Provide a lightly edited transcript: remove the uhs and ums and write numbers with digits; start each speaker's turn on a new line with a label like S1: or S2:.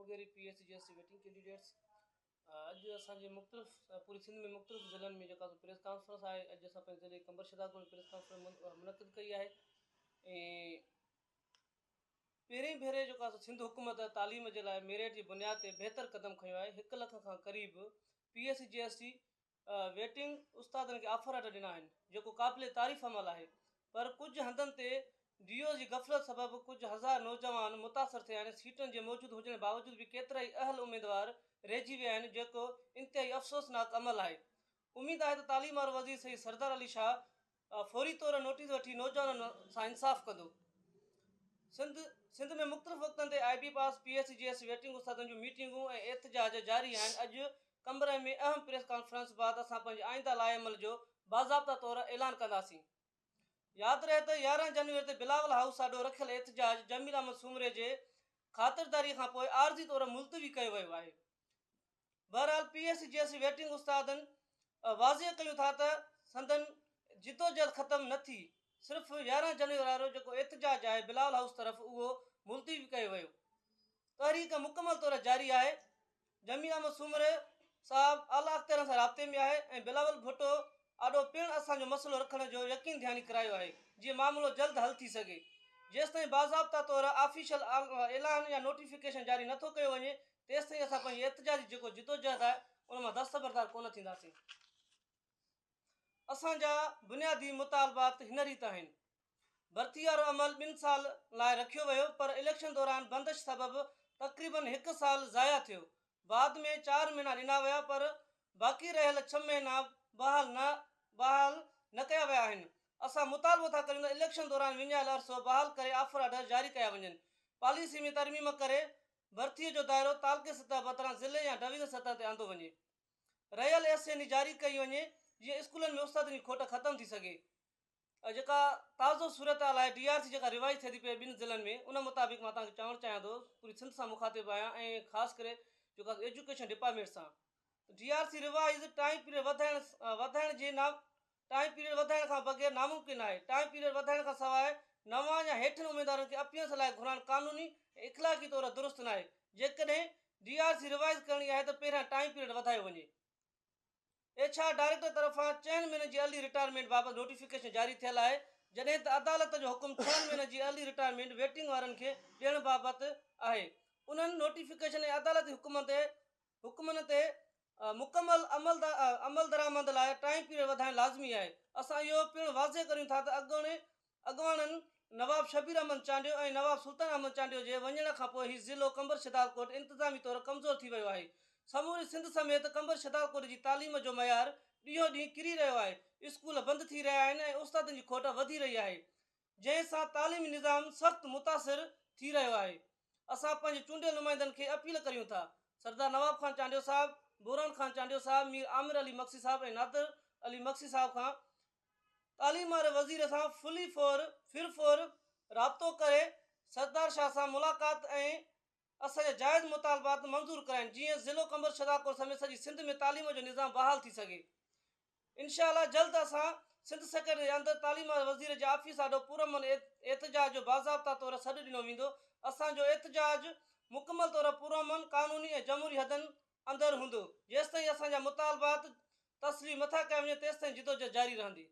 S1: Mugeri P S C G S C waiting candidates اڄ اسان جي مختلف پوري سنڌ ۾ مختلف ضلعن ۾ جيڪا پريس ڪانفرنس آهي اڄ اسان پنهنجي ضلعي قمبر شهدادپور ۾ پريس ڪانفرنس منعقد ڪئي آهي ۽ پهرين ڀيري جيڪو آهي سنڌ حڪومت تعليم جي لاء ميرٽ جي بنياد تي بهتر قدم کنيو آهي هڪ لک کان قريب P S C G S C waiting استادن کي آفر آرڊر ڏنا آهن جيڪو قابل تعريف عمل آهي پر ڪجهه هنڌن تي ڊي اوز جي غفلت سبب ڪجهه هزار نوجوان متاثر ٿيا آهن سيٽن جي موجود هجڻ باوجود به ڪيترائي اهل اميدوار رهجي ويا آهن جيڪو انتهائي افسوسناڪ عمل آهي اميد آهي ته تعليم وارو وزير سيد سردار علي شاهه فوري طور نوٽيس وٺي نوجوانن سان انصاف ڪندو. سنڌ سنڌ ۾ مختلف وقتن تي آء بي پاس، P S C G S waiting استادن جون ميٽنگون ۽ احتجاج جاري آهن، اڄ قمبر ۾ اهم پريس ڪانفرنس بعد اسان پنهنجي آئنده لائحه عمل جو باضابطه طور اعلان ڪنداسين. ياد رهي ته 11 جنوري تي بلاول هائوس آڏو رکيل احتجاج جميل احمد سومري جي خاطرداري کانپوء عارضي طور ملتوي ڪيو ويو آهي. بهرحال P S C G S waiting استادن واضح ڪيون ٿا ته سندن جدوجهد ختم نه ٿي صرف 11 جنوري وارو جيڪو احتجاج آهي بلاول هائوس طرف اهو ملتوي ڪيو ويو تحريڪ مڪمل طور جاري آهي جميل احمد سومري صاحب اعليٰ اختيارن سان رابطي ۾ آهي ۽ بلاول ڀٽو آڏو پڻ اسان جو مسئلو رکڻ جو يقين ڌياني ڪرايو آهي جيئن معاملو جلد حل ٿي سگهي جيستائين باضابطا طور آفيشل اعلان يا نوٽيفڪيشن جاري نٿو ڪيو وڃي تيستائين اسان پنهنجي احتجاجي جيڪو جدوجهد آهي ان مان دستبردار ڪونه ٿينداسين. اسان جا بنيادي مطالبات هن ريت آهن. ڀرتي وارو عمل ٻن سال لاء رکيو ويو پر اليڪشن دوران بندش سبب تقريبن هڪ سال ضايع ٿيو. بعد ۾ چار مهينا ڏنا ويا پر باقي رهيل ڇهه مهينا بحال نه بحال نه ڪيا ويا آهن. اسان مطالبو ٿا ڪريون ته اليڪشن دوران وڃايل عرصو بحال ڪري آفر آرڊر جاري ڪيا وڃن. پاليسي ۾ ترميم ڪري ڀرتيء جو دائرو تعلقي سطح بدران ضلعي يا ڊويزن سطح تي آندو وڃي. رهيل ايس اين اي جاري ڪئي وڃي جيئن اسڪولن ۾ استادن جي کوٽ ختم ٿي سگهي. جيڪا تازو صورتحال آهي ڊي آر سي جيڪا روايت ٿئي ٿي پئي ٻن ضلعن ۾ ان مطابق مان توهان کي چوڻ چاهيان ٿو پوري سنڌ سان مخاطب آهيان ۽ خاص ڪري جيڪا ايجوڪيشن ڊپارٽمينٽ سان D R C revise time period وڌائڻ وڌائڻ جي نا ٽائيم پيريڊ وڌائڻ کان بغير ناممڪن آهي، ٽائيم پيريڊ وڌائڻ کان سواء نوان يا هيٺين اميدوارن کي اپيئرنس لاء گهرائڻ قانوني ۽ اخلاقي طور درست ناهي، جيڪڏهن ڊي آر سي ريوائز ڪرڻي آهي ته پهريان ٽائيم پيريڊ وڌايو وڃي. ايڇ آر ڊائريڪٽر طرفان چئن مهينن جي ارلي رٽائرمينٽ بابت نوٽيفڪيشن جاري ٿيل آهي، جڏهن ته عدالت جو حڪم ڇهن مهينن جي ارلي رٽائرمينٽ ويٽنگ وارن کي ڏيڻ بابت آهي، انهن نوٽيفڪيشن ۽ عدالتي حڪمن تي حڪمن تي مڪمل عملدرآمد لاء ٽائيم پيريڊ وڌائڻ لازمي آهي. اسان اهو پڻ واضح ڪريون ٿا ته اڳوڻي اڳواڻن نواب شبير احمد چانڊيو ۽ نواب سلطان احمد چانڊيو جي وڃڻ کانپوء هي ضلعو قمبر شھدادڪوٽ انتظامي طور ڪمزور ٿي ويو آهي. سموري سنڌ سميت قمبر شھدادڪوٽ جي تعليم جو معيار ڏينهون ڏينهن ڪري رهيو آهي، اسڪول بند ٿي رهيا آهن ۽ استادن جي کوٽ وڌي رهي آهي. جنهن سان تعليمي نظام سخت متاثر ٿي رهيو آهي. اسان پنهنجي چونڊيل نمائندن کي اپيل ڪريون ٿا سردار نواب خان چانڊيو صاحب، بوران خان چانڊيو صاحب، مير عامر علي مگسي صاحب ۽ نادر علي مگسي صاحب کان تعليم واري وزير سان فلي فور فر فور رابطو ڪري سردار شاهه سان ملاقات ۽ اسان جا جائز مطالبات منظور ڪرائين جيئن ضلعو قمبر شھدادڪوٽ سميت سڄي سنڌ ۾ تعليم جو نظام بحال ٿي سگهي. انشاء الله جلد اسان سنڌ سيڪريٽري جي اندر تعليم واري وزير جي آفيس آڏو پرامن احتجاج جو باضابطا طور سڏ ڏنو ويندو. اسان جو احتجاج مڪمل طور پرامن، قانوني ۽ جمهوري حدن اندر هوندو. جيستائين اسان جا مطالبات تسليم نٿا ڪيا وڃن تيستائين جدوجهد جاري رهندي.